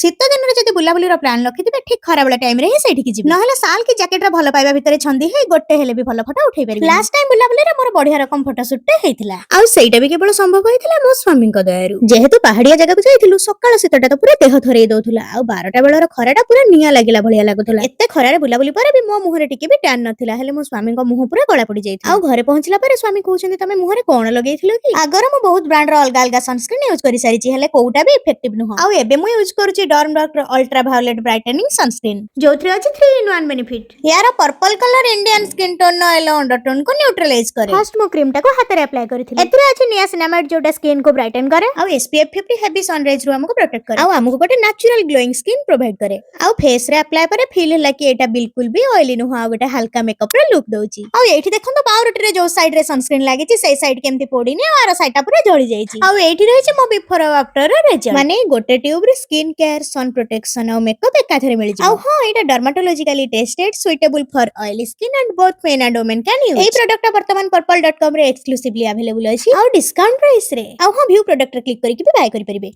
ଶୀତ ଦିନରେ ଯଦି ବୁଲାବୁଲିର ପ୍ଲାନ୍ ରଖିଥିବେ, ଠିକ ଖରାବେଳ ଟାଇମରେ ହିଁ ସେଇଠିକି ଯିବେ। ନହେଲେ ସାଲ୍ କି ଜ୍ୟାକେଟର ଭଲ ପାଇବା ଭିତରେ ଛନ୍ଦି ହେଇ ଗୋଟେ ହେଲେ ବି ଭଲ ଫଟୋ ଉଠେଇ ପାରିବେ। ଲାଷ୍ଟ ଟାଇମ ବୁଲାବୁଲିରେ ମୋର ବଢିଆ ରକମ ଫଟୋ ସୁଟଟେ ହେଇଥିଲା ଆଉ ସେଇଟା ବି କେବଳ ସମ୍ଭବ ହେଇଥିଲା ମୋ ସ୍ୱାମୀଙ୍କ ଦୟାରୁ। ଯେହେତୁ ପାହାଡିଆ ଜାଗାକୁ ଯାଇଥିଲୁ, ସକାଳ ଶୀତଟା ତ ପୁରା ଦେହ ଥରେଇ ଦଉଥିଲା ଆଉ 12ଟା ବେଳର ଖରାଟା ପୁରା ନିଆଁ ଲାଗିଲା ଭଳିଆ ଲାଗୁଥିଲା। ଏତେ ଖରାରେ ବୁଲାବୁଲି ପରେ ବି ମୋ ମୁହଁରେ ଟିକେ ବି ଟ୍ୟାନ୍ ନଥିଲା, ହେଲେ ମୋ ସ୍ୱାମୀଙ୍କ ମୁହଁ ପୁରା କଳା ପଡି ଯାଇଥିଲା। ଆଉ ଘରେ ପହଞ୍ଚିଲା ପରେ ସ୍ୱାମୀ କହୁଛନ୍ତି, "ତମେ ମୁହଁରେ କଣ ଲଗେଇଥିଲ କି? ଆଗରୁ ମୁଁ ବହୁତ ବ୍ରାଣ୍ଡର ଅଲଗା ଅଲଗା ସନସ୍କ୍ରିନ୍ ୟୁଜ କରିସାରିଛି, ହେଲେ କୋଉଟା ବି ଇଫେକ୍ଟିଭ ନୁହଁ। ଆଉ ଏବେ ମୁଁ ୟୁଜ କରୁଛି ଡର୍ମ ଡକ୍ଟର ଅଲ୍ଟ୍ରା ଭାୟୋଲେଟ ବ୍ରାଇଟେନିଂ ସନସ୍କ୍ରିନ୍, ଯୋଉଥିରେ ଅଛି 3 ଇନ୍ 1 ବେନିଫିଟ। ୟାର purple colour Indian skin tone ର ୟେଲୋ ଅଣ୍ଡରଟୋନ କୁ ନ୍ୟୁଟ୍ରାଲାଇଜ କରେ। ଫାର୍ଷ୍ଟ ମୁଁ କ୍ରିମ ଟାକୁ ହାତରେ ଆପ୍ଲାଏ କରିଥିଲି। ଏଥିରେ ଅଛି ନିଆସିନାମାଇଡ୍, ଯୋଉଟା ସ୍କିନ୍ କୁ ବ୍ରାଇଟେନ୍ କରେ ଆଉ SPF 50 heavy sun rays ରୁ ଆମକୁ ପ୍ରୋଟେକ୍ଟ କରେ ଆଉ ଆମକୁ ଗୋଟେ ନ୍ୟାଚୁରାଲ ଗ୍ଲୋଇଂ ସ୍କିନ୍ ପ୍ରୋଭାଇଡ କରେ। ଆଉ ଫେସ୍ ରେ ଆପ୍ଲାଏ ପରେ ଫିଲ୍ ହେଲା କି ଏଇଟା ବିଲକୁଲ ବି ଅଏଲି ନୁହଁ ଆଉ ଗୋଟେ ହାଲକା ମେକଅପ ର ଲୁକ୍ ଦଉଛି। ଆଉ ଏଇଠି ଦେଖନ୍ତୁ, ପାଉରୁଟିରେ ଯୋଉ ସାଇଡ୍ ରେ ସନସ୍କ୍ରିନ୍ ଲାଗିଛି, ସେଇ ସାଇଡ୍ କେମିତି ପୋଡିନି ଆଉ ଆର ସାଇଡ୍ ଟା ପୁରା ଜଳି ଯାଇଛି। ଆଉ ଏଇଠି ରହିଛି ମୋ ବିଫୋର ଆଉ ଆଫ୍ଟର ର ରେଜଲ୍ଟ। ମାନେ ଗୋଟେ ଟ୍ୟୁବ ରେ ସ୍କିନ୍ କେୟାର, ସନ୍ ପ୍ରୋଟେକ୍ସନ ଆଉ ମେକଅପ ଏକାଥରେ ମିଳିଯିବ। ଆଉ ହଁ, ଏଇଟା dermatologically tested, suitable for oily skin and both men and women can use। ଏଇ ପ୍ରଡକ୍ଟଟା ବର୍ତ୍ତମାନ purple.com ରେ ଏକ୍ସକ୍ଲୁସିଭଲି ଆଭେଲେବଲ ଅଛି ଆଉ ଡିସକାଉଣ୍ଟ ପ୍ରାଇସ୍ ରେ। ଆଉ ହଁ, ଭ୍ୟୁ ପ୍ରଡକ୍ଟ ରେ କ୍ଲିକ୍ କରିକି ବି ବାୟ କରିପାରିବେ।